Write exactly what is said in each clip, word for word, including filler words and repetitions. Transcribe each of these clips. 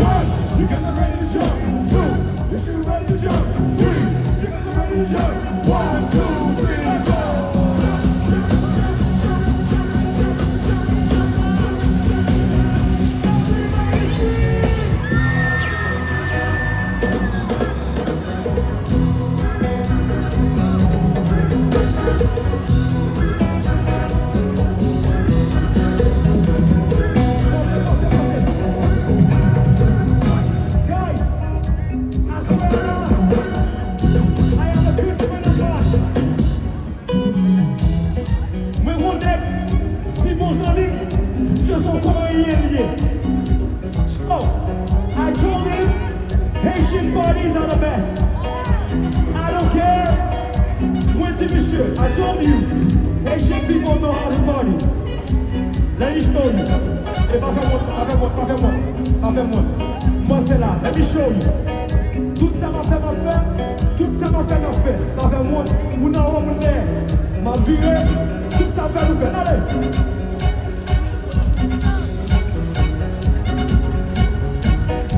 One, you guys are ready to jump. Two, you guys are ready to jump. Three, you guys are ready to jump. One, two, three, go. Jump, jump, jump, jump, jump, jump, jump, jump, jump. Everybody scream. Guys, I swear to God, I have a good friend of mine. Mwen gon nèg, pi bon zanmi m, se son kòryen li ye. So, I told him, Haitian parties are the best. I don't care. Mwen di misye, I told you, Haitian people know how to party. Let me show you. E pa fè mwen, pa fè mwen, pa fè mwen, pa fè mwen. Mwen fè la, let me show you. Tout sa m ap fè, m ap fè. Tout sa m ap fè, m ap fè. Pa fè mwen, moun anwo, moun dèyè. M ap vire. Tout sa m fè, nou fè. Ale.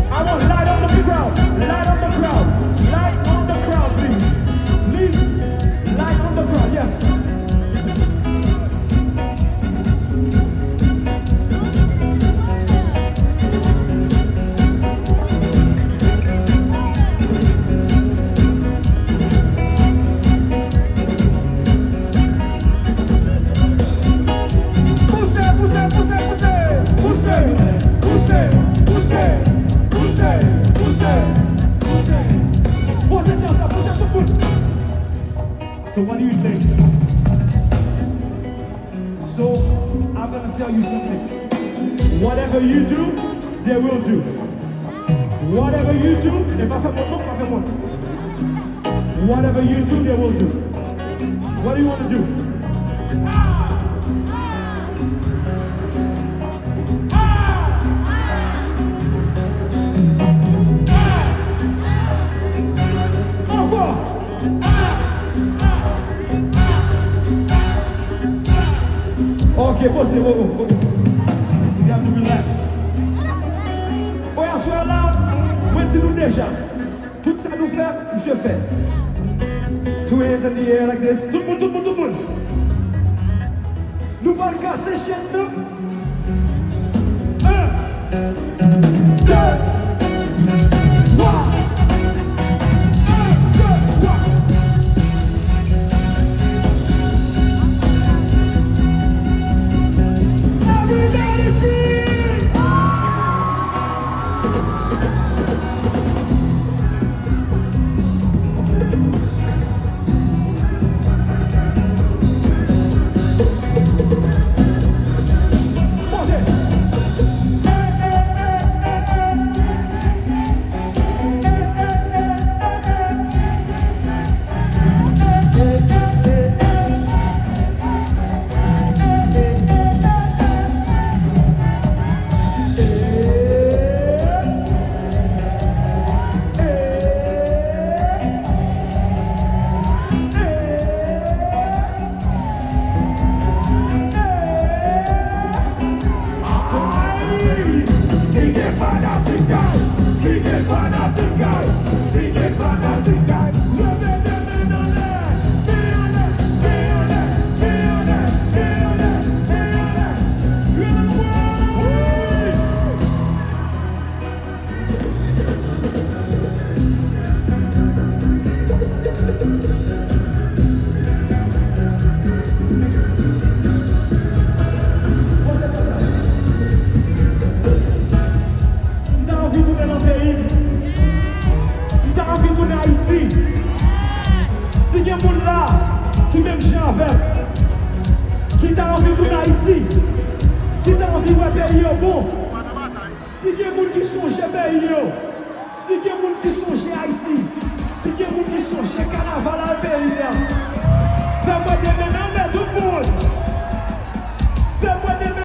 I want light on the crowd. Light on the crowd. Light on the crowd, please. Please, light on the crowd. Yes. Pouse, pouse, pouse, pouse. Pouse, pouse, pouse, pouse, pouse, pouse, pouse. Pouse djaz la, pouse tout moun. So what do you think? So, I'm gonna tell you something. Whatever you do, they will do. Whatever you do, e pa fè mwen, non, pa fè mwen. Whatever you do, they will do. What do you wanna do? Ankò. Ok, poze, poze, poze. You have to relax. Bon, aswè la, mwen di nou deja, tout sa nou fè, misye fè. Two hands in the air like this. Tout moun, tout moun, tout moun. Nou pral kase chèn nan. Un, de, twa. Un, de, twa. Everybody scream! Si gen fanatik kay, si gen fanatik kay, si gen fanatik kay, leve de men anlè, men anlè, men anlè, men anlè, men anlè, men anlè, men anlè. Wi! M ta anvi tounen nan peyi m. M ta anvi tounen Ayiti. Si gen moun la ki menm jan avè m, ki ta anvi tounen Ayiti, ki ta anvi wè peyi yo bon, si gen moun ki sonje peyi yo, si gen moun ki sonje Ayiti, si gen moun ki sonje kanaval al peyi a,